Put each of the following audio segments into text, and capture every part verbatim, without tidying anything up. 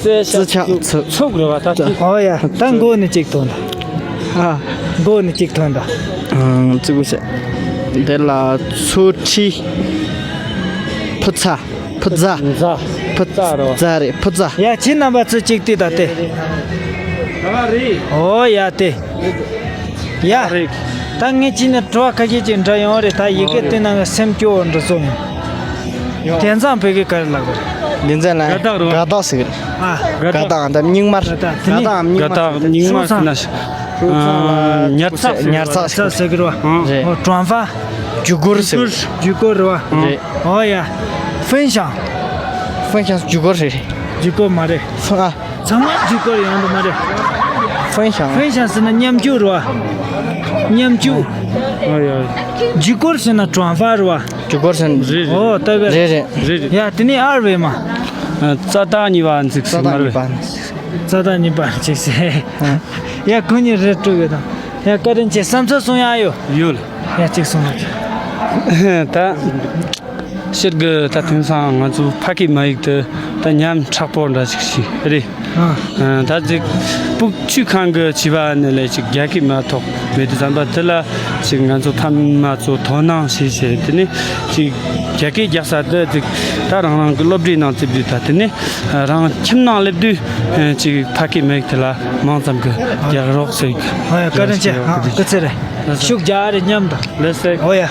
རྩི་ཆག་ཚུགས། ཚུགས་རེད་བ་ད་ཅི། ཨོ་ཡ། ད་མགོ་ནས་གཅིག་ཐོན་ད། ཨ། མགོ་ནས་གཅིག་ཐོན་ད། ཨང་། ཙི་གུ་སེ། དེ་ལ་ཚུ་ཁྲི། ཕུ་ཚ། ཕུ་ཛ། ཛ། ཕུ་ཛ་རོ། ཛ་རེད། ཕུ་ཛ། ཡ། ཁྱེད་རྣམ་པ་ཚོ་གཅིག་བལྟས་ད་དེ། ཨོ་ཡ་དེ། ཡ། རེད། ད་ངས་ཁྱེད་ནས་དྲི་བ་ཁ་ཤས་ཅིག་འདྲི་ཡོང་རེད། ད་ཡི་གེ་བལྟས་ན་ང་སེམས་སྐྱོ་བོ་འདྲ་བཟོ་ཡོང་། དེ་ཚང་བོད་སྐད་ག་རེ་ལབ་དགོས་རེད། དེ་ཚང་ལ་དགའ་རྟགས་རོ། དགའ་རྟགས་ཟེར་གི་རེད། ཨ། དགའ་རྟགས་འམ་སྙིང་དམར། དགའ་རྟགས་དེ་ནི། དགའ་རྟགས་འམ་སྙིང་དམར་ཟེར་ན། ཨ། ཉར་ཚགས་ཟེར། ཉར་ཚགས་ཟེར་གི་རེད་བ། རེད། ཨོ། གྲོང་པ། རྒྱུ་སྒོར་ཟེར། རྒྱུ་སྒོར་རེད་བ། རེད། ཨོ་ཡ། ཧྥུན་ཞང་། ཧྥུན་ཞང་རྒྱུ་སྒོར་རེད། རྒྱུ་སྒོར་མ་རེད། ཧྥུན། ཨ། ཚང་མ་རྒྱུ་སྒོར་ཡོང་དུ་མ་རེད། ཧྥུན་ཞང་། ཧྥུན་ཞང་ཟེར་ན་མཉམ་རྒྱུ་རེད་བ། མཉམ་རྒྱུ། ཨོ་ཡ། རྒྱུ་སྒོར་ཟེར་ན་གྲོང་པ་རེད་བ། རྒྱུ་སྒོར་ཟེར་ན། རེད་རེད། ཨོ་ད་ག་རེད། རེད་རེད། རེད་རེད། ཡ། དེ་ནས་ཨར་བས་མ། རྩ་དང་གཉིས་པ་འཛུགས་ཟེར། མ་རྩ་དང་རེད། གཉིས་པ་འཛུགས་ཟེར། ཡ། ཁོང་གཉིས་རེད་དྲུག་གི་དང་། ཡ། བཀའ་དྲིན་ཆེ། བསམ་ཚུལ་གསུང་ཡག་ཡོད། ཡོད། ཡ། གཅིག་གསུང་རོགས། ད་སྤྱིར་གི་ད་དེང་སང་ང་ཚོ་ཕ་སྐད་མ་ཡིག་དེ་ད་ཉམ་ཕྲག་པོ་འདྲ་ཞིག་ཞིག་རེད། ཨ། ད་ཅིག་སྤུ་གུ་ཆུང་ཆུང་གི་བྱིས་པ་ནས་ལས་ཅིག་རྒྱ་སྐད་མ་ཐོག་མེད་དུས་ཙམ་པ་དེ་ལ་ཅིག་ང་ཚོ་ཕ་མ་ཚོ་དོ་སྣང་བྱེད་བྱེད། དེ་ནས་ཅིག་རྒྱ་སྐད་རྒྱག་ས་དེ་ཅིག་ད་རང་རང་གི་སློབ་གྲྭའི་ནང་བཙུགས་དུས་ད་དེ་ནས་རང་ཁྱིམ་ནང་སླེབས་དུས་ཅིག་ཕ་སྐད་མ་ཡིག་དེ་ལ་མང་ཙམ་གི་རྒྱག་རོགས་ཟེར། ཨ་ཡ། བཀའ་དྲིན་ཆེ། ཨ། སྐུ་ཚེ་རིང་། ལགས་སོ། ཤུགས་རྒྱག་རེ་མཉམ་དུ། ལགས་སོ། ཨོ་ཡ། ཡ།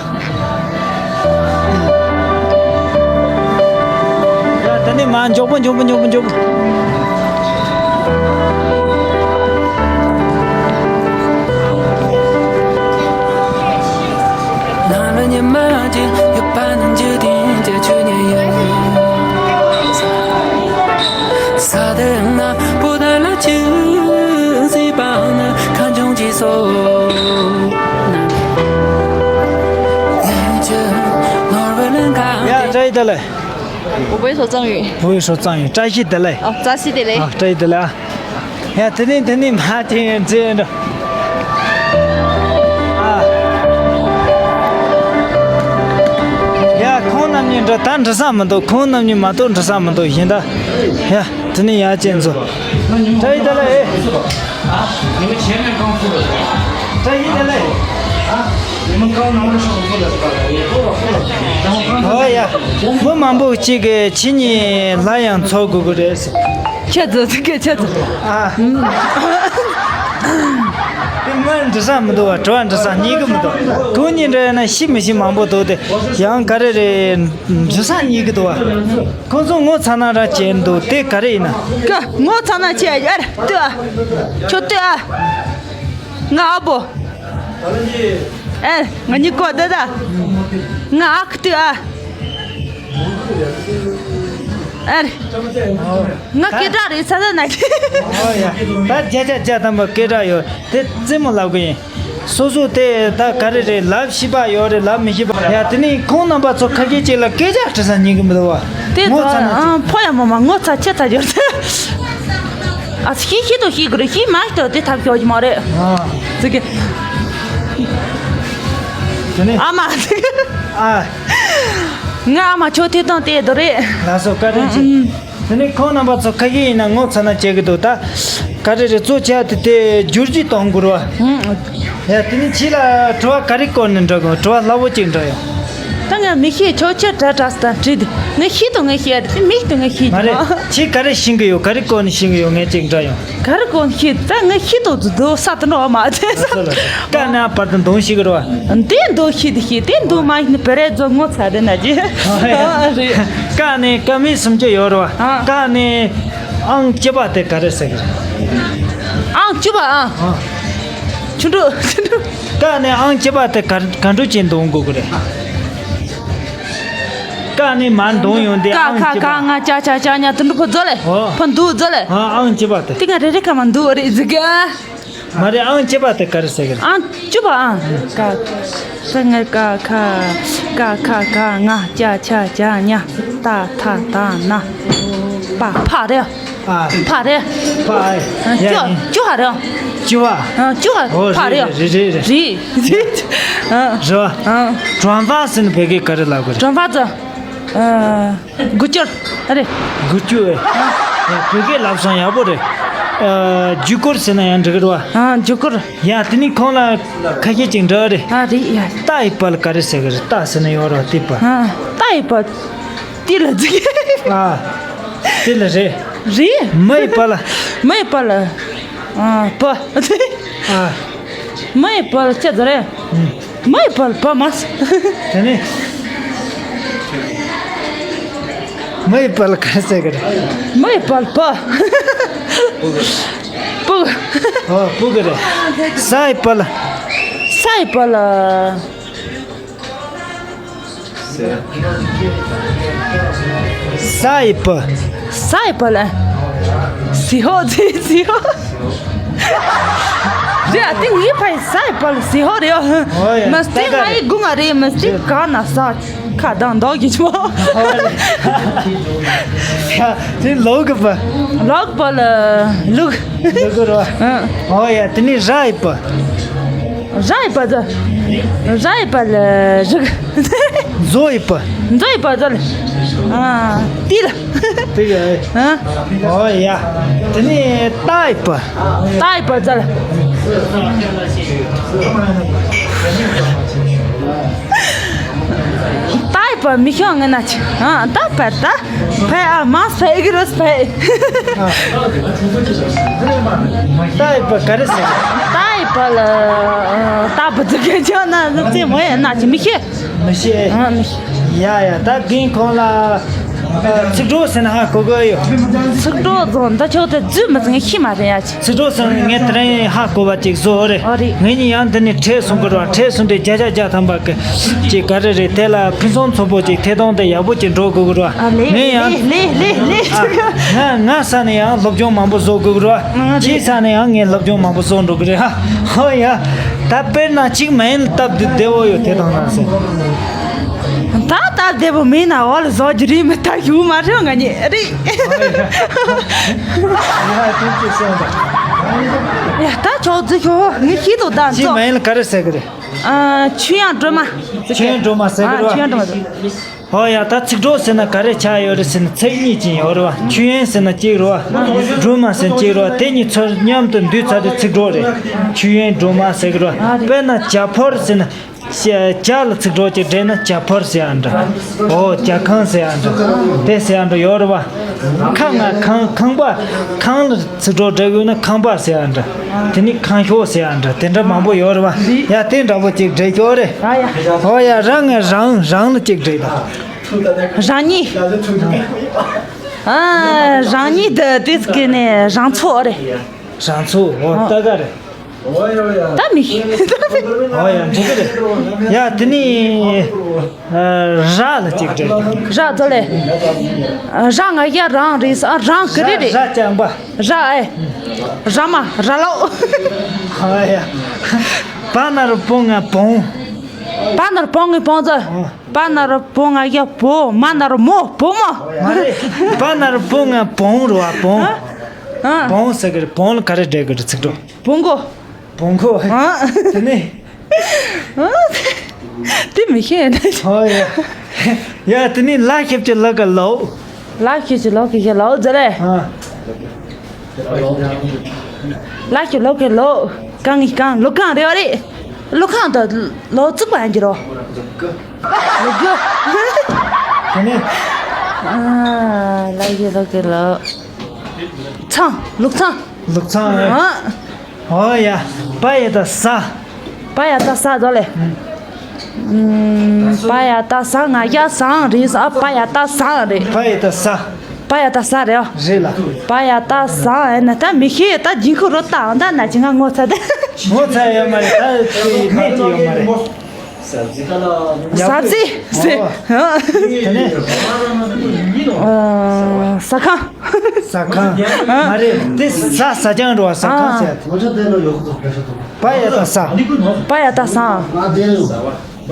དེ་ནས་མ་མགྱོགས་པོ་མགྱོགས་པོ་མགྱོགས་པོ་མགྱོགས་པོ། ནང་ལ་ཉི་མ་གཅིག་ཡོད་པ་ནང་འཇིག་རྟེན་གྱི་ཆོས་ཉིད་ཡིན། ས་དེ་ན་བུ་དར་ལ་ཆུ་སྲིད་པ་ན་ཁ་འབྱུང་གྱི་སོ། ཡ། བཀྲ་ཤིས་བདེ་ལེགས། བུ་བའི་སོ་ཙང་ཡོད། བུ་བའི་སོ་ཙང་ཡོད། བཀྲ་ཤིས་བདེ་ལེགས། ཨ། བཀྲ་ཤིས་བདེ་ལེགས། ཨ། བཀྲ་ཤིས་བདེ་ལེགས། ཨ། ཡ། དེ་ནས་དེ་ནས་མ་དེ་ཡང་རྩེ་འགྲོ། ཨ། ཡ། ཁོང་རྣམ་གཉིས་འགྲོ་ད་འགྲོ་ས་མི་འདུག་ཁོང་རྣམ་གཉིས་མ་གཏོགས་འགྲོ་ས་མི་འདུག་ཡིན་ད། ཡ། དེ་ནས་ཡ་ཅན་ཚོ། བཀྲ་ཤིས་བདེ་ལེགས། བཀྲ་ཤིས་བདེ་ལེགས། ཨོ་ཡ། མི་མང་པོ་གཅིག་གིས་ཁྱེད་གཉིས་ལ་ཡང་འཚོལ་དགོས་ཀྱི་རེད་ཟེར། ཁྱེད་ཚོ་ཁྱེད་ཚོ། ཨ། དེ་མི་འདྲི་ས་མི་འདུག་བ། དྲི་བ་འདྲི་ས་རྙེད་གི་མི་འདུག་ཁོང་གཉིས་འདྲ་ཡིན་ན་ཤི་མི་ཤི་མང་པོ་འདུག་དེ་ཡང་ག་རེ་རེད། འདྲི་ས་རྙེད་གི་འདུག་བ། ཁོང་ཚོ་ངོ་ཚ་ན་ར་བྱས་འདུག་དེ་ག་རེ་ཡིན་ན། ཀ་ངོ་ཚ་ན་ཆེ་ཡར་ལྟོས་ཨ། ཁྱོད་ལྟོས་ཨ། ང་ཨ་བོ། ཨེ། ང་གཉིས་ཀོ་ད་ད། ང་ཨ་ཁུ་ལྟོས་ཨ། ཨེ། ང་སྐད་གྲགས་རེད་ས་ད་ན་གི། ཨོ་ཡ། ད་བརྒྱ་ཆ་བརྒྱ་ཐམ་པ་སྐད་གྲགས་ཡོད་དེ་རྩེད་མོ་ལབ་གི་ཡིན། སོ་སོ་དེ་ད་ག་རེ་རེད་ལབ་ཤེས་པ་ཡོད་རེད་ལབ་མི་ཤེས་པ་ཡ། དེ་ནི་ཁོང་རྣམ་པ་ཚོ་ཁ་ཤས་ཅིག་ལ་སྐད་ཆ་དྲི་ས་རྙེད་གི་མི་འདུག་བ། དེ་ངོ་ཚ་ན་ཨ་ཕོ་ཡ་མོ་མ་ངོ་ཚ་ཆེ་ཚ་ཡོད་དེ། ཨ་ཤི་ཤི་དོ་ཤི་གི་རེད་ཤི་མ་ཤི་དོ་དེ་ཐབས་ཤོར་གི་མ་རེད། ཨ་ཙི་གི། དེ་ནི་ཨ་མ་ཨ། ང་ཨ་མ་ཆོ་དེ་དང་དེ་དོ་རེད། ལགས་སོ་བཀའ་དྲིན་ཆེ། དེ་ནས་ཁོང་རྣམ་པ་ཚོ་ཁ་ཤས་ཡིན་ན་ངོ་ཚ་ན་བྱེད་ཀྱི་འདུག་ད་ག་རེ་རེད་གཙོ་ཆེ་བ་དེ་དེ་བསྒྱུར་བཅོས་གཏོང་དགོས་རེད་བ། ཡ་དེ་ནས་ཁྱེད་ལ་དྲི་བ་ག་རེ་བསྐོར་ནས་འགྲོ་དགོས། དྲི་བ་སླ་བོ་གཅིག་འདྲ་ཡོང་། ད་ང་མི་ཤེས། ཁྱོད་ཁྱོད་དྲ་དྲ་ཟེར་དང་དྲིས་དེ་ངས་ཤེས་དང་ངས་ཤེས་ཡ་དེ་མིག་དང་ངས་ཤེས་མ་རེད། ཁྱེད་ག་རེ་ཤེས་ཀྱི་ཡོད། ག་རེ་བསྐོར་ནས་ཤེས་ཀྱི་ཡོད་ངས་གཅིག་འདྲ་ཡོང་། ག་རེ་གོ་ཤེས་ད་ངས་ཤེས་དོ་ཚོ་དོ་ས་དོ་འགྲོ་བ་མ་ཚེ་ས་དོ། ཀ་ན་བར་དུ་འདོན་ཤེས་ཀྱི་རེད་བ། འདི་འདོ་ཤེས་དེ་ཤེས་དེ་འདོ་མ་ཤེས་ནི་བེ་རེ་ཛོ་ངོ་ཚ་རེ་ན་ཅི། རེད། ཀ་ནས་ཀ་མེད་སུམ་ཅུ་ཡོད་རེད་བ། ཨ། ཀ་ནས་ཨང་གཅིག་པ་དེ་ག་རེ་ཟེར་གི་རེད། ཨང་གཅིག་པ་ཨ། ཨ། ཆུ་འབྲུ་ཆུ་འབྲུ། ཀ་ནས་ཨང་གཅིག་པ་དེ་ག་ག་འདྲ་ཅིག་འདོན་དགོས་ཀྱི་རེད། ཀ་ནས་མར་འདོན་ཡོང་དུས་ཀ་ཨང་ཁ་གཅིག་པ། ག་ང་ཅ་ཆ་ཅ་ཉ་དུ་འདྲ་ཕོ་ཛོ་ལེ། ཨོ། ཕོ་འདུ་ཛོ་ལེ། ཨ་ཨང་གཅིག་པ་དེ། དེ་ང་རེ་རེ་ཁ་མ་འདུ་རེད་ཟིག་ག་མ་རེད། ཨང་གཅིག་པ་དེ་ག་རེ་ཟེར་གི་རེད། ཨང་གཅིག་པ་ཨང་། ཀ། ས་ང་ཀ་ཁ། ཀ་ཁ་ག་ང་ཅ་ཆ་ཅ་ཉ་ཏ་ཐ་ད་ན། པ་ཕ་རེད། ཨ། ཕ་རེད། ཕ་ཨ། ཡ་ཅོ་ཡིན། ཅོ་ཧ་རེད། ཅོ་ཧ། ཨ་ཅོ་ཧ་ཨོ་ཕ་རེད། རེད་རེད་རེད། རེད་རེད། ཨ། རེད་བ། ཨ། གྲོང་པ་ཟེར་ན་བོད་སྐད་ག་རེ་ལབ་དགོས་རེད། གྲོང་པ་ཚོ། ཨ། དགུ་ཅུ། ཨ་རེད། དགུ་ཅུ་ཨེ། བོད་སྐད་ལབ་སོང་ཡག་པོ་རེད། ཨ། རྒྱུ་སྐོར་ཟེར་ན་ཡང་འགྲིག་གི་རེད་བ། ཨ། རྒྱུ་སྐོར། ཡ། དེ་ནི་ཁོང་ལ་ཁ་ཤས་ཅིག་འདྲི་བ་རེད། ཨ། རེད་ཡ། རྟ་ཡི་པ་ལ་ག་རེ་ཟེར་གི་རེད། རྟ་ཟེར་ན་ཡོད་རེད་བ། དེ་པ། ཨ། རྟ་ཡི་པ། དེ་ལ་ཟེར། ཨ། དེ་ལ་རེད། རེད། མི་ཡི་པ་ལ། མི་ཡི་པ་ལ། ཨ། པ། ཨ། མི་ཡི་པ་ལ་ཅི་ཟེར་རེད། ཨུམ། མི་ཡི་པ་ལ་པ་མ་ཟེར། དེ་ནི། མི་ཡི་པ་ལ་ག་རེ་ཟེར་གི་རེད། མི་ཡི་པ་ལ་པ། སྤུ། ཨོ། སྤུ་གི་རེད། ས་ཡི་པ་ལ། ས་ཡི་པ་ལ། ས་ཡི་པ། ས་ཡི་པ་ལ། སི་ཧོ། སི། སི་ཧོ། རེད། ཨ། དེ་ངའི་ཕ་ཡི་ས་ཡི་པ་ལ་སི་ཧོ་རེད། ཨོ་ཡ། མ་སྟེ་ད་ག་ང་ཡི་རེད། དགུང་ང་རེད། མ་སྟེ་ག་ན་ས་ཁ་དང་འདོག་གི་ཆུ། ཨོ་ཡ། དེ་ལོག་གི་པ། ལོག་པ་ལ་ལུག། ལུག་རོ། ཨ། ཨོ་ཡ། དེ་ནི་ར་ཡི་པ། ར་ཡི་པ་ཟ། ར་ཡི་པ་ལ་རིག། མཛོ་ཡི་པ། མཛོ་ཡི་པ་ཟ་ལ། ཨ། ཏི་ལ། ཏི་ལ། ཨ། ཨོ་ཡ། དེ་ནི་ཏ་ཡི་པ། ཏ་ཡི་པ་ཟ་ལ། ཏ་ཡི་པ་མི་ཤོང་ངེ་ན་ཆི། ཨ། ཏ་པ་ཏ། ཕའི། ཨ། མ་ཕའི་གི་རོ་ཕའི། ཏ་ཡི་པ་ག་རེ་ཟེར། ཏ་ཡི་པ་ལ། ཨ། ཏ་པ་ཙི་གེ་ཅོ་ན་ཙི་མོ་ཡ་ན་ཅི་མི་ཤེས། མི་ཤེས། ཨ། མི་ཤེས། ཡ་ཡ། ད་རྒན་ཁོང་ལ་ཚིག་གྲོགས་ཟེར་ན་ཧ་གོ་གི་ཡོད། ཚིག་གྲོགས་ཚོ་འདི་ཆོག་དེ་རྫུས་མི་ཚང་ཤི་མ་རེད་ཡ་ཅི། ཚིག་གྲོགས་ཟེར་ན་ངས་དེ་རིང་ཧ་གོ་བ་ཅིག་བཟོ་རེད། ཨོ་རེད། ངེད་གཉིས་ཡང་འདི་ནས་ཁྲལ་སོང་གི་རེད་བ། ཁྲལ་སོང་དུས་བརྒྱ་ཆ་བརྒྱ་ཐམ་པ་གི་ཅིག་ག་རེ་རེད། དེ་ལ་ཕུན་སུམ་ཚོགས་པོ་ཅིག་ཐད་གཏོང་དེ་ཡག་པོ་ཅིག་འགྲོ་དགོས་གི་རེད་བ། ཨ། ལེ་ངས་ཡང་ལེ་ལེ་ལེ། ཨ། ང་ང་ས་ནས་ཡང་སློབ་སྦྱོང་མང་པོ་བཟོ་དགོས་གི་རེད་བ། ཨ། རེད། ཁྱེད་ས་ནས་ཡང་ངས་སློབ་སྦྱོང་མང་པོ་བཟོ་འགྲོ་གི་རེད། ཧ། ཧོ་ཡ། ད་དཔེར་ན་གཅིག་མ་ཡིན་སྟབས་བདེ་བོ་ཡོད་དེ་དང་ན་ཟེར། ད་སྟབས་བདེ་བོ་མིན་ན་འོ་ལ་བཟོ་རྒྱུ་རེད། མི་ད་ཞུ་མ་རེད། ང་གཉིས་རེད། ཡ། དེ་ཅི་སོང་ད། ཡ། ད་ཆོག་ཙི་ཤོ་ངས་ཤི་དོ་ད་གཅིག་ཚོ། མ་ཡིན་ལ་ག་རེ་ཟེར་གི་རེད། ཨ། ཆུ་ཡང་སྒྲོལ་མ། ཆུ་ཡང་སྒྲོལ་མ་ཟེར་གི་ཨ། རེད་བ། ཆུ་ཡང་སྒྲོལ་མ་ཟེར། ཨོ་ཡ། ད་ཚིག་གྲོགས་ཟེར་ན་ག་རེ་ཆགས་ཡོད་རེད་ཟེར་ན་ཚིག་གཉིས་ཅན་ཡོད་རེད་བ། ཆུ་ཡོན་ཟེར་ན་གཅིག་རེད་བ། སྒྲོལ་མ་ཟེར་ན་གཅིག་རེད་བ། དེ་གཉིས་ཚུར་མཉམ་དུ་འདུས་ཚར་དུས་ཚིག་གྲོགས་རེད། ཆུ་ཡོན་སྒྲོལ་མ་ཟེར་གི་རེད་བ། དཔེར་ན་བྱ་ཕོར་ཟེར་ན། བྱ་ལ་ཚིག་གྲོགས་ཅིག་སྦྲེལ་ན་བྱ་ཕོར་ཟེར་ཡ་འདྲ། ཨོ། བྱ་ཁང་ཟེར་ཡ་འདྲ། དེ་ཟེར་ཡ་འདྲ་ཡོད་རེད་བ། ཁང་ང་ཁང་ཁང་པ། ཁང་ལ་ཚིག་གྲོགས་སྦྲེལ་དགོས་ན་ཁང་པ་ཟེར་ཡ་འདྲ། དེ་ནི་ཁང་ཤོག་ཟེར་ཡ་འདྲ། དེ་འདྲ་མང་པོ་ཡོད་རེད་བ། ཡ། དེ་འདྲ་པོ་ཅིག་སྦྲེལ་ཤོག་རེད། ཨ་ཡ། ཨོ་ཡ། རང་ངས་རང་རང་ལ་ཅིག་སྦྲེལ་དང་། རང་ཉིད། ཨ། རང་ཉིད་དེ་དེ་ཟེར་གི་ནས་རང་ཚོགས་རེད། རང་ཚོགས། ཨོ། ད་ག་རེད། ད་མི་ཤེས། ཨོ་ཡ། འགྲིག་གི་རེད། ཡ། དེ་ནི། ཨ། ར་ལ་ཅིག་སྦྲེལ། ར་ཚོ་ལས། ར་ང་ཡ་རང་རེད་ས། རང་གི་རེད་རེད། ར་རྐྱང་པ། ར་ཨེ། ར་མ་ར་ལོ། ཨོ་ཡ། པ་ན་རོ་པོ་ང་བོང་། པ་ན་རོ་པོ་ང་བོང་ཚོ། ཨོ། པ་ན་རོ་པོ་ང་ཡ་བོ། མ་ན་རོ་མོ་བོ་མོ། མ་རེད། པ་ན་རོ་པོ་ང་བོང་རེད་བ། བོང་། ཨ། ཨ། བོང་ཟེར་གི་རེད། བོང་ལ་ག་རེ་སྦྲེལ་གི་རེད་ཚིག་གྲོགས། བོང་གོ། བོང་གོ། ཨ། དེ་ནས། ཨ། དེ་མི་ཤེས་ན། ཨོ་ཡ། ཡ། དེ་ནས་ལ་ཞབས་ཀྱུ་ལ་ག་ལོ། ལ་ཞབས་ཀྱུ་ལ་ག་ལོ་ཟེར་རེད། ཨ། ལ་ཞབས་ཀྱུ་ལ་ག་ལོ། གང་ངི་གང་ལོ་གང་རེད་བ་རེད། ལོ་གང་དང་ལོ་བཙུགས་པ་ཡིན་གྱི་རོ། ལོ་དགུ། དེ་ནས། ཨ། ལ་ཞབས་ཀྱུ་ལ་ག་ལོ། ཚང་། ལུག་ཚང་། ལུག་ཚང་། ཨ། ཨོ་ཡ། པ་ཡ་བཏགས་པ། པ་ཡ་བཏགས་པ་ཟོ་ལེ། ཨུམ། པ་ཡ་བཏགས་པ་ང་ཡ་བཟང་རེད་ཟ། པ་ཡ་བཏགས་པ་བཟང་རེད། པ་ཡ་བཏགས་པ། པ་ཡ་བཏགས་པ་རེད། རེད་ལ། པ་ཡ་བཏགས་པ་ཨེ་ན་ད་མི་ཤེས་ད་རྒྱུན་ཁུ་རོ་ཏང་ད་ན་ཅི་ང་ངོ་ཚ་དེ། ངོ་ཚ་ཡོད་མ་རེད། ད་དེ་གནས་ཀྱི་ཡོད་མ་རེད། ཟ་རྩི་ཟེར། ཨོ། དེ་ནས། ཨ། ཟ་ཁང་། ཟ་ཁང་། མ་རེད། དེ་ཟ་ཟ་ཅང་འགྲོ་བ་ཟ་ཁང་ཟེར། པ་ཡ་བཏགས་པ། པ་ཡ་བཏགས་པ།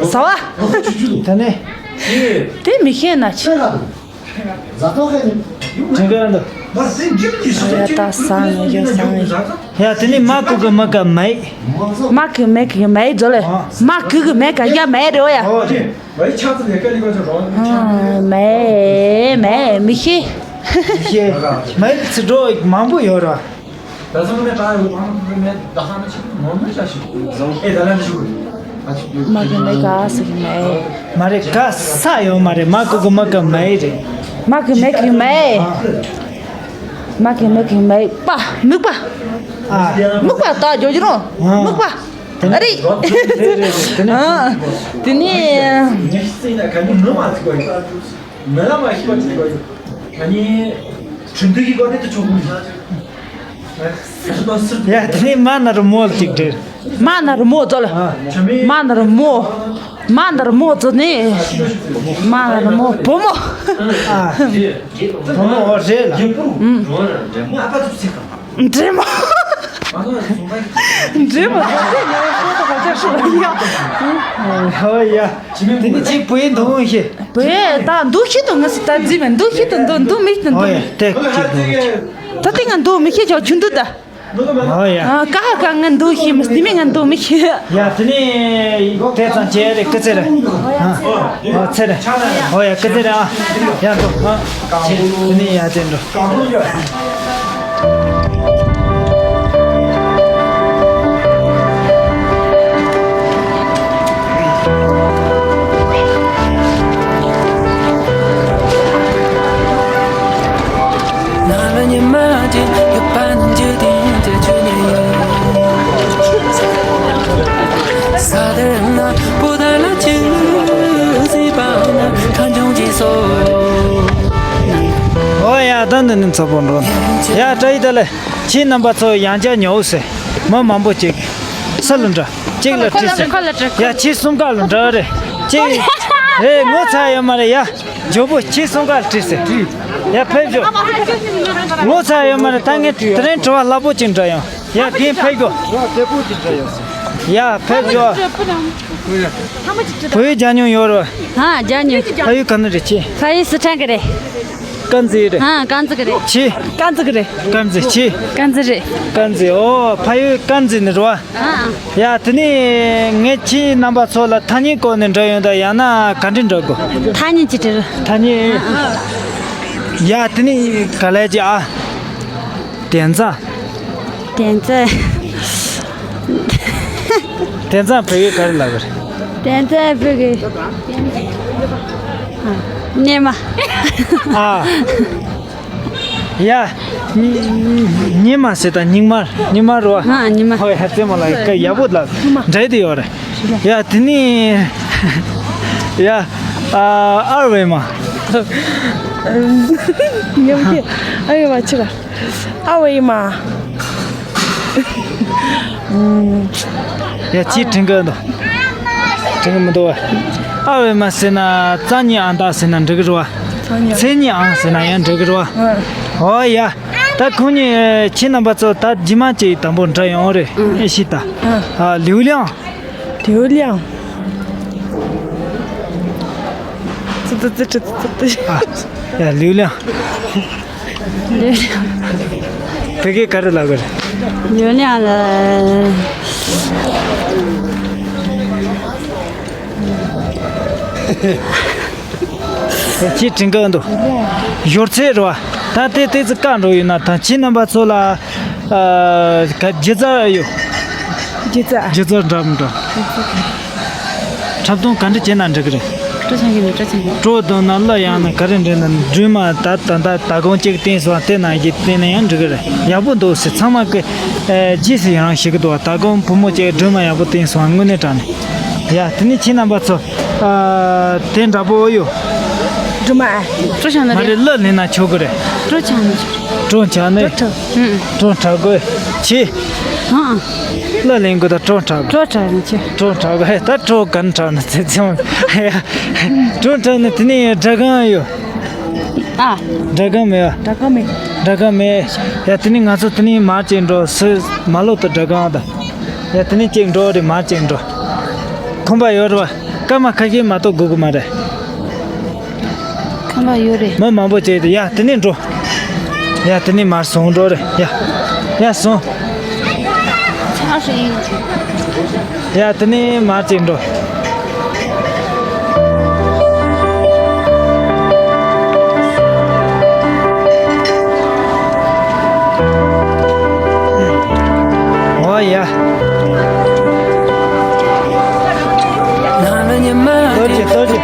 ཟ་བ། དེ་ནས། དེ་མི་ཤེས་ན་ཆི། དྲན་ག་འདུག་ཡ་ད་ཟ་ངེ་ཡ་ཟ་ངེ་ཡ། དེ་ནི་མ་གུ་གུ་མི་ག་མེད། མ་གུ་མེ་གུ་མེད་ཟོ་ལེ། མ་གུ་གུ་མེ་ག་ཡ་མེད་རེད་ཡ། ཨོ་རེད། མེད་མེད་མི་ཤེས། ཤེས། མའི་ཚིག་གྲོགས་མང་པོ་ཡོད་ར། ད་སོང་ནས་ད་ཡོད་པ་མེད་ད་ཧ་མ་ཆེ་ངོ་མ་ཤ་ཞིག་ཨེ་ད་ལན་ཞུ། མ་གི་མེད་ག་ཟེར་གི་མེད། མ་རེད་ག་ས་ཡོད་མ་རེད། མ་གི་གི་མ་གི་མེད་རེད། མ་གི་མེད་གི་མེད། མ་གི་མེད་གི་མེད་པ་མིག་པ། ཨ། མིག་པ་ད་ཇོ་ཇོ་རོ། ཨ། མིག་པ། ཨ་རེད། ཨ། དེ་ནས། མེ་ལ་མ་ཤི་བ་ཅིག་གོ་ཡོད། ཨ་ནི། ཁྲིན་ཏུ་གི་གོ་དེ་དུ་ཆོག་གི། ཡ་དེ་ནི་མ་ན་རུ་མོ་ཅིག་འདྲེར། མ་ན་རུ་མོ་ཙོ་ལ། མ་ན་རུ་མོ། མ་ན་རུ་མོ་ཙོ་ནི། མ་ན་རུ་མོ་བུ་མོ། ཨ། བུ་མོ་འོ་རེད་ལ། འདྲེ་མོ། འདྲེ་མོ། ཧོ་ཡ། དེ་ནི་ཅིག་བུའི་འདུག་ཤེས། བུའི་ད་འདུག་ཤེས་དང་ངས་ད་རྫི་མེད་འདུག་ཤེས་དང་འདུག་འདུག་མི་ཤེས་དང་འདུག་ཨོ་ཡ་དེ་ཅིག་འདུག་ད་དེ་ང་འདུག་མི་ཤེས་ཆོག་ཆུང་འདུག་ད། ཨོ་ཡ། ཨ་ཀ་ཧ་ཀ་ང་འདུག་ཤེས་མི་དེ་མི་ང་འདུག་མི་ཤེས། ཡ་དེ་ནི་དེ་ཙང་བྱས་རེད་སྐུ་ཚེ་རེད། ཨོ་ཚེ་རེད། ཨོ་ཡ་སྐུ་ཚེ་རེད་ཨ། ཡ་འགྲོ་ཨ། དེ་ནི་ཡ་དེ་འགྲོ། ཨོ་ཡ་ད་འདི་ནི་ཚོ་པོ་འགྲོ། ཡ་བཀྲ་ཤིས་བདེ་ལེགས། ཁྱེད་རྣམ་པ་ཚོ་ཡང་བསྐྱར་ཉོ་ཟེར། མི་མང་པོ་ཅིག་ས་ལ་འདྲ། གཅིག་ལ་ཁོ་ལ་ཁྲིད་ཟེར། ཁོ་ལ་ཁྲིད། ཡ་ཁྱེད་གསུམ་ཀ་ལ་འདྲ་རེད། གཅིག་ཨེ་ངོ་ཚ་ཡོད་མ་རེད་ཡ། ཇོ་བོ་ཁྱེད་གསུམ་ཀ་ལ་ཁྲིད་ཟེར། ཡ་ཕེབས་ཤོག་ངོ་ཚ་ཡོད་མ་རེད། ད་ངས་དེ་རིང་དྲི་བ་སླ་པོ་ཅིག་འདྲ་ཡོང་། ཡ་རྒན་ཕེབས་ཤོག་ཡ་ཕེབས་ཤོག་བོད་ཡིག་སྦྱང་མྱོང་ཡོད་རེད། ཧ་སྦྱང་མྱོང་། ཕ་ཡུལ་ག་ནས་རེད་ཁྱེད། ཕ་ཡུལ་སི་ཁྲོན་གི་རེད། དཀར་མཛེས་རེད། ཨ། དཀར་མཛེས་ཀྱི་རེད། ཆི། དཀར་མཛེས་ཀྱི་རེད། དཀར་མཛེས་ཆི། དཀར་མཛེས་རེད། དཀར་མཛེས། ཨོ་ཕ་ཡུལ་དཀར་མཛེས་ནས་རེད་བ། ཨ་ཨ། ཡ་དེ་ནས་ངས་ཁྱེད་རྣམ་པ་ཚོ་ལ་ཐ་སྙད་སྐོར་ནས་འདྲི་ཡོང་། ད་ཡང་ན་ག་འདྲ་འདྲི་དགོས། ཐ་སྙད་ཅིག་དྲིས། ཐ་སྙད། ཨ་ཨ། ཡ་དེ་ནས་ག་ལས་ཀྱི་ཨ། དན་རྩྭ། དན་རྩྭ། དན་རྩྭ་བོད་སྐད་ག་རེ་ལབ་དགོས་རེད། དན་རྩྭ་བོད་སྐད། ཨ། སྙེ་མ། ཨ། ཡ། སྙེ་མ་ཟེར་ད་སྙིགས་མ། སྙིགས་མ་རེད་བ། ཨ་སྙིགས་མ། ཧོ་ཡ་རྩེད་མོ་ལ་སྐད་ཡག་པོ་ལབ། འདྲ་དེ་ཡོད་རེད། ཡ་དེ་ནས། ཡ། ཨ། ཨར་ཝེ་མ། ཉམས་ཀྱི། ཨར་ཝེ་མ་ཆི་ར། ཨ་ཝེ་མ། ཡ་ཅི་དྲན་གི་འདུག་དྲན་གི་མི་འདུག་བ། ཨ་ཝེ་མ་ཟེར་ན་རྩ་ཉིད་ཨང་རྟགས་ཟེར་ན་འགྲིག་གི་རེད་བ། མཚན་ཉིད་ཨང་ཟེར་ན་ཡང་འགྲིག་གི་རེད་བ། ཨོ་ཡ། ད་ཁོང་གཉིས་ཁྱེད་རྣམ་པ་ཚོ་ད་རྗེས་མ་ཅིག་དང་པོ་འདྲི་ཡོང་རེད། ཨེ་ཤི་ད། ཨ། ལིའུ་ལིང་། 流量。这这这这这这。 ཨ། ཡ་ལིའུ་ལིང་། བོད་སྐད་ག་རེ་ལབ་དགོས་རེད། 流量了。 ཅི་དྲན་གི་འདུག་ཡོད་ཚད་རེད་བ། ད་དེ་ཏོག་ཙམ་བཀག་འགྲོ་ཡོད་ན། ད་ཁྱེད་རྣམ་པ་ཚོ་ལ། ཨ། ག་སྒྱུ་རྩལ་ཡོད། སྒྱུ་རྩལ། སྒྱུ་རྩལ་འདྲ་མི་འདྲ། འཁྲབ་སྟོན་ག་འདྲ་བྱས་ན་འགྲིག་གི་རེད། སྤྲོ་འཆམ་གྱི་འདུག་སྤྲོ་འཆམ་གྱི། སྤྲོ་དང་ན་གླུ་ཡང་ན་ག་རེ་འདྲ་ན་སྒྲོལ་མ་ད་ད་ད་ད་གོང་གཅིག་བསྟན་སོང་། དེ་ན་གྱི་བསྟན་ན་ཡང་འགྲིག་གི་རེད། ཡག་པོ་འདུག་ཟེར་ཚང་མ་གི་ཨེ་རྗེས་སུ་ཡི་རང་ཞུ་གི་འདུག་ད་གོང་བུ་མོ་གཅིག་སྒྲོལ་མ་ཡག་པོ་བསྟན་སོང་། དངོས་གནས་དྲང་གནས། ཡ་དེ་ནས་ཁྱེད་རྣམ་པ་ཚོ། ཨ། དེ་འདྲ་པོ་ཡོད། སྒྲོལ་མ། སྤྲོ་འཆམ་ན་མ་རེད། རེད་གླུ་ལེན་ན་ཆོག་གི་རེད། སྤྲོ་འཆམ་ན་ཆོག་སྤྲོ་འཆམ་ནས། སྤྲོ་འཁྲབ། ཨུ། སྤྲོ་འཁྲབ་དགོས། ཆི། ཨ། གླུ་ལེན་དགོས། ད་སྤྲོ་འཁྲབ། སྤྲོ་འཁྲབ་ན་ཆོག་སྤྲོ་འཁྲབ་དགོས། ད་སྤྲོ་ག་འཁྲབ་ན་ཚེ་ཚེ་མ། སྤྲོ་འཁྲབ་ནས་དེ་ནས་སྒྲ་སྒམ་ཡོད། ཨ། སྒྲ་སྒམ་མེད་པ། སྒྲ་སྒམ་མེད། སྒྲ་སྒམ་མེད། ཡ་དེ་ནས་ང་ཚོ་དེ་ནས་མར་ཅིག་འགྲོ། སུ་མ་ལོག་ཏུ་སྒྲ་སྒམ་དང་། ཡ་དེ་ནས་ཅིག་འགྲོ་རེད། མར་ཅིག་འགྲོ། ཁོམ་པ་ཡོད་རེད་བ། སྐར་མ་ཁ་ཤས་མ་གཏོགས་དགོས་ཀྱི་མ་རེད། ཁོམ་པ་ཡོད་རེད། མི་མང་པོ་བྱས་ཏེ། ཡ་དེ་ནས་འགྲོ། ཡ་དེ་ནས་མར་སོང་འགྲོ་རེད། ཡ། ཡ་སོང་། ཡ་དེ་ནས་མར་ཅིག་འགྲོ།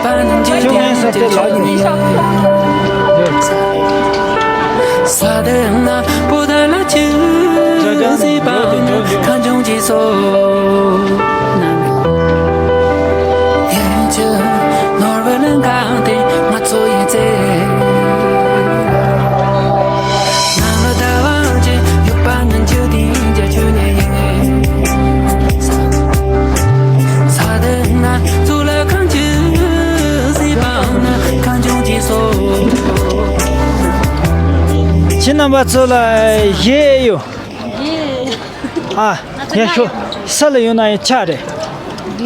ཁྱོད་ངའི་ས་དེ་ལགས་ཡིན། ས་དེ་ན་བུ་དར་ལ་ཆུ་སྲིད་པ་ན་ཁ་འབྱུང་ཅི་སོ། ཡན་ཆད་ནོར་བུ་ལ་འགག་སྟེ་ང་ཚོ་ཡི་ཚེ། ནང་ལ་ཟླ་བ་གཅིག་ཡོད་པ་ན་འཇུ་དེ་འཇའ་ཆུ་ནས་ཡིན། ས་དེ་ན་ཚུར་ལ་གང་ཁྱིམ་ཁྱིམ་རྣམ་པ་ཚོ་ལ་ཡེ་ཡོ། ཨ། ཡ་ཤོ། ས་ལ་ཡོད་ན་ཡང་ཆ་རེད།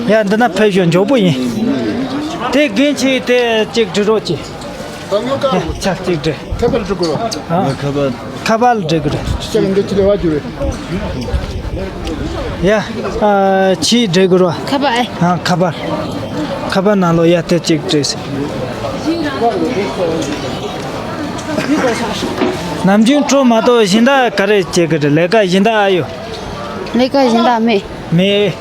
ཡ་འདི་ན་ཕེབས་ཤོག་མགྱོགས་པོ་ཡིན། དེ་རྒན་ཆེ་དེ་གཅིག་འབྲི་རོགས་གྱིས། ཆ་གཅིག་འབྲི། ཁ་པར་འབྲི་དགོས། ཨ། ཁ་པར། ཁ་པར་འབྲི་དགོས་རེད། ཁྱེད་ཀྱི་འདི་ཅི་ལས་བ་འགྱུར་རེད། ཡ། ཨ། ཆི་འབྲི་དགོས་རོ། ཁ་པར་ཨེ། ཨ། ཁ་པར། ཁ་པར་ནང་ལོགས་ཡ་དེ་གཅིག་བྲིས། ནམ་རྒྱུན་བྲོ་མ་གཏོགས་གཞན་དག་ག་རེ་བྱེད་ཀྱི་རེད། ལས་ཀ་གཞན་དག་ཨ་ཡོད། ལས་ཀ་གཞན་དག་མེད། མེད།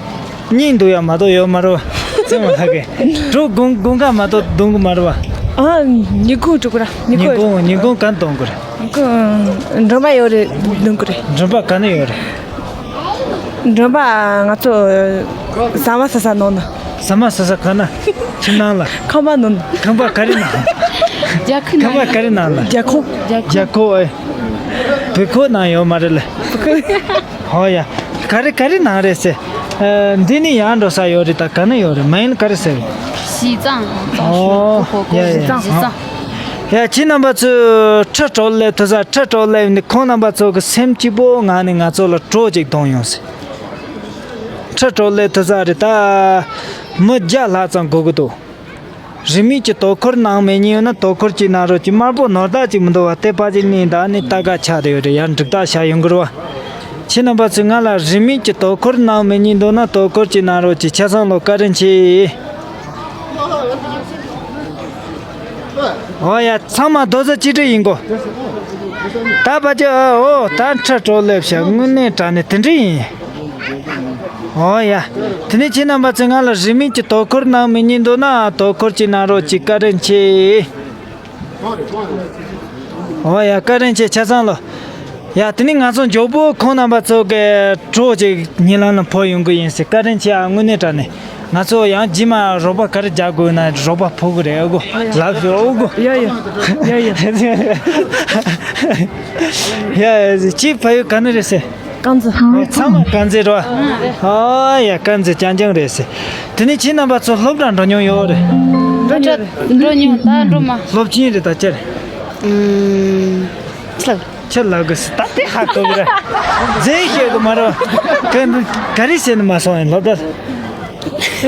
སྙིང་འདུག་ཡ་མ་གཏོགས་ཡོད་མ་རེད་བ། ཙེ་མ་ལྷག་གི། བྲོ་དགོང་དགོང་ཁ་མ་གཏོགས་གཏོང་གི་མ་རེད་བ། ཨ། ཉིན་གུང་འགྲོ་གི་ར། ཉིན་ཉིན་གུང་། གུང་ཉིན་གུང་ག་གཏོང་གི་རེད། ཉིན་གུང་མགྲོན་པ་ཡོད་རེད་གཏོང་གི་རེད། མགྲོན་པ་ག་ནས་ཡོད་རེད། མགྲོན་པ་ང་ཚོ་ཟ་མ་ཟ་ས་ནང་ན། ཟ་མ་ཟ་ས་ག་ན། ཁྱིམ་ནང་ལ། ཁང་པ་ནང་ན། ཁང་པ་ག་རེ་ནང་། རྒྱ་ཁུ་ཁང་པ་ནང་། ག་རེ་ནང་ལ། རྒྱ་ཁུ། རྒྱ་ཁུ། རྒྱ་ཁུ་ཨེ། བོད་ཁུ་ནང་ཡོད་མ་རེད་ལ། བོད་ཁུ། ཧོ་ཡ། ག་རེ་ག་རེ་ནང་རེད་ཟེར། ཨ། འདི་ནི་ཡར་འགྲོ་ས་ཡོད་རེད། ད་ག་ན་ཡོད་རེད། མ་ཡིན་ག་རེ་ཟེར། ཞི་ཙང་ཙང་ཨོ། ཞི་ཙང་། ཡ་ཡ། ཞི་ཙང་། ཡ། ཁྱེད་རྣམ་པ་ཚོས་ཁྲི་གྲོ་ལེ་ཐུ་ས། ཁྲི་གྲོ་ལེ་ནི་ཁོང་རྣམ་པ་ཚོ་གི་སེམས་སྐྱིད་པོ་ངང་ནས་ང་ཚོ་ལ་བྲོ་ཅིག་གཏོང་ཡོང་ཟེར། ཁྲི་གྲོ་ལེ་ཐུ་ས་རེད། ད་མི་བརྒྱ་ལྷག་ཙམ་སྒུག་གི་འདུག་རིན་མེད་ཀྱི་དོ་ཁུར་གནང་མེད་ཉིན་ཡོད་ན་དོ་ཁུར་ཅིག་གནང་རོགས་གྱིས། དམར་པོ་ནོར་བདག་ཅིག་མི་འདུག་བ། དེ་ཕ་ཅིག་ནི་ད་ནི་ལྟ་ག་ཆགས་བསྡད་ཡོད་རེད། ཡར་འགྲིག་རྟགས་ཤར་ཡོང་གི་རེད་བ། ཁྱེད་རྣམ་པ་ཚོས་ང་ལ་རིན་མེད་ཀྱི་དོ་ཁུར་གནང་མེད་ཉིན་འདུག་ན་དོ་ཁུར་ཅིག་གནང་རོགས་གྱིས། ཆ་ཚང་ལོ་བཀའ་དྲིན་ཆེ། ཨོ་ཡ། ཚང་མ་རྡོག་རྩ་གཅིག་སྒྲིལ་ཡིན་གོ། ད་ཕ་ཅིག་ཨོ་ད་ཁྲི་གྲོ་ལེ་ཤ་དངོས་གནས་དྲང་གནས་དེ་འདྲ་ཡིན། ཨོ་ཡ། དེ་ནས་ཁྱེད་རྣམ་པ་ཚོས་ང་ལ་རིན་མེད་ཀྱི་དོ་ཁུར་གནང་མི་ཉན་འདུག་ན་དོ་ཁུར་ཅིག་གནང་རོགས་གྱིས། བཀའ་དྲིན་ཆེ། ཨོ་ཡ། བཀའ་དྲིན་ཆེ། ཆ་ཚང་ལོ། ཡ། དེ་ནས་ང་ཚོ་མགྱོགས་པོ་ཁོང་རྣམ་པ་ཚོ་གི་བྲོ་ཅིག་ཉིན་ལམ་ལ་ཕོག་ཡོང་གི་ཡིན་ཟེར། བཀའ་དྲིན་ཆེ་ཨ། དངོས་གནས་དྲང་གནས། ང་ཚོ་ཡང་རྗེས་མ་རོགས་པ་ག་རེ་རྒྱག་དགོས་ན་རོགས་པ་ཕོག་གི་རེད། ཨ་གོ། ལབ་ཤོག་ཨ་གོ། ཡ་ཡ། ཡ་ཡ། ཡ། ཅི་ཕ་ཡུལ་ག་ནས་རེད་ཟེར། དཀར་མཛེས། ཨོ། ཚང་མ་དཀར་མཛེས་རེད་བ། ཨོ་ཡ། དཀར་མཛེས་རྐྱང་རྐྱང་རེད་ཟེར། དེ་ནས་ཁྱེད་རྣམ་པ་ཚོ་སློབ་གྲྭ་འགྲོ་མྱོང་ཡོད་རེད། འགྲོ་མྱོང་། ད་འགྲོ་མ། སློབ་ཆེན་རེད་ད་ཅི་རེད། ཨུམ། ཆི་ལབ། ཆི་ལབ་གི་ཟེར། ད་དེ་ཧ་གོ་གི་རེད། རྫས་ཤེས་གི་མ་རེད་བ། ག་རེ་ཟེར་ནས་མ་སོང་ཡིན་སློབ་གྲྭ།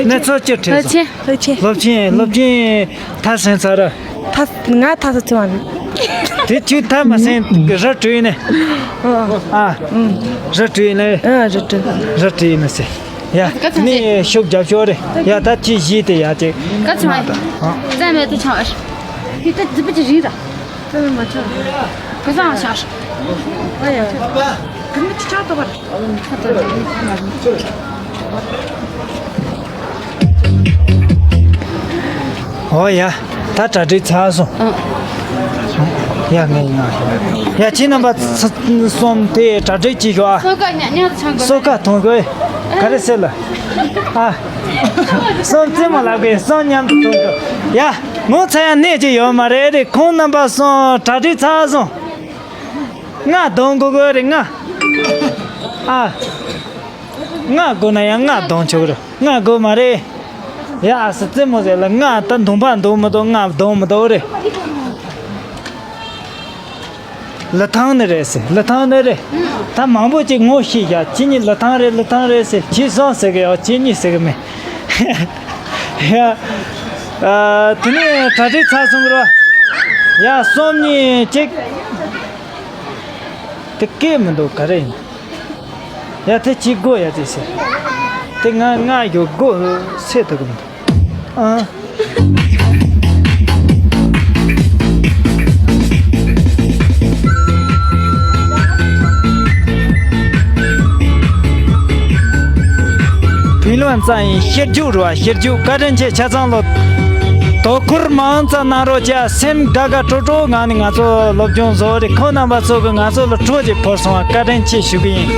ནས་ཚོ་ཅི་ཁྲེལ་སོང་། སློབ་ཆེན། སློབ་ཆེན། སློབ་ཆེན་ཐ་སང་ཚར། ཐ། ང་ཐ་ས་ཚོ་བ་རེད། དེ་ཁྱོད་ཐ་མ་སང་ར་བྲོས་ནས། ཨ། ར་བྲོས་ནས། ཨ། ར་བྲོས། ར་བྲོས་ནས་ཟེར། ཡ། ནི་ཤུགས་རྒྱབ་ཤོག་རེད། ཡ། ད་ཁྱི་བཞི་དེ་ཡ་ཅིག་ཀ་ཚོད་མ་ཡིན། རྩ་མེད་དུ་ཆགས། ཁྱི་ད་རྫི་པོ་ཅིག་རིང་ར། རྩ་མེད་མ་ཆགས། ཀ་ཚང་ཆགས། ཨ་ཡ། ཁྱི་མི་ཅི་ཆགས་ཏོ་བར། ཨོ་ཡ། ད་གྲ་སྒྲིག་ཚར་སོང་། ཨ། ཡ། ངས་ཡིན་ན། ཡ། ཁྱེད་རྣམ་པ་ཚ་གསུམ་དེ་གྲ་སྒྲིག་བྱེད་ཤོག་ཨ། སོ་ཀ་མཉམ་དུ་ཆང་དགོས། སོ་ཀ་འཐུང་དགོས། ག་རེ་ཟེར་ལ། ཨ། གསུམ་རྩེད་མོ་ལབ་དགོས། གསུམ་མཉམ་དུ་འཐུང་དགོས། ཡ། ངོ་ཚ་ཡ་གནས་ཀྱི་ཡོད་མ་རེད་རེད། ཁོང་རྣམ་པ་གསུམ་གྲ་སྒྲིག་ཚར་སོང་། ང་གདོང་དགོས་དགོས་རེད་ང་། ཨ། ང་དགོས་ན་ཡང་ང་གདོང་ཆོག་རེད། ང་དགོས་མ་རེད། ཡ། ཨ་སི་རྩེད་མོ་ཟེར་ལ་ང་ད་འདོང་པ་འདོང་མི་འདོང་། ང་གདོང་མི་འདོང་རེད། ལི་ཐང་ནི་རེད་ཟེར། ལི་ཐང་ནི་རེད། ད་མང་པོ་ཅིག་ངོ་ཤེས་བཞག་ཁྱེད་གཉིས་ལི་ཐང་རེད། ལི་ཐང་རེད་ཟེར། ཁྱེད་གསུམ་ཟེར་གི་ཡོད། ཁྱེད་གཉིས་ཟེར་གི་མེད། ཡ། ཨ། དེ་ནས་གྲ་སྒྲིག་ཚར་སོང་གི་རེད། ཡ། གསུམ་གཉིས་གཅིག་དེ་སྐད་མི་འདུག་ག་རེ་ཡིན། ཡ། དེ་གཅིག་དགོས་ཡ་དེ་ཟེར། དེ་ང་ང་ཡོད་དགོས་སེ་ཐུབ་གི་མི་འདུག་ཨ། ཕུན་ལོན་ཙང་ཡིན། ཤེར་རྒྱུག་རུ་བ་ཤེར་རྒྱུག་བཀའ་དྲིན་ཆེ། ཆ་ཚང་ལོ། དོ་ཁུར་མང་ཙམ་གནང་རོགས་བྱ། སེམས་དགའ་དགའ་སྤྲོ་སྤྲོ་ངང་ནས་ང་ཚོ་སློབ་སྦྱོང་བཟོ་རེད། ཁོང་རྣམ་པ་ཚོ་གིས་ང་ཚོ་ལ་སྤྲོ་ཞིག་ཕོར་སོང་བ་བཀའ་དྲིན་ཆེ་ཞུ་གི་ཡིན།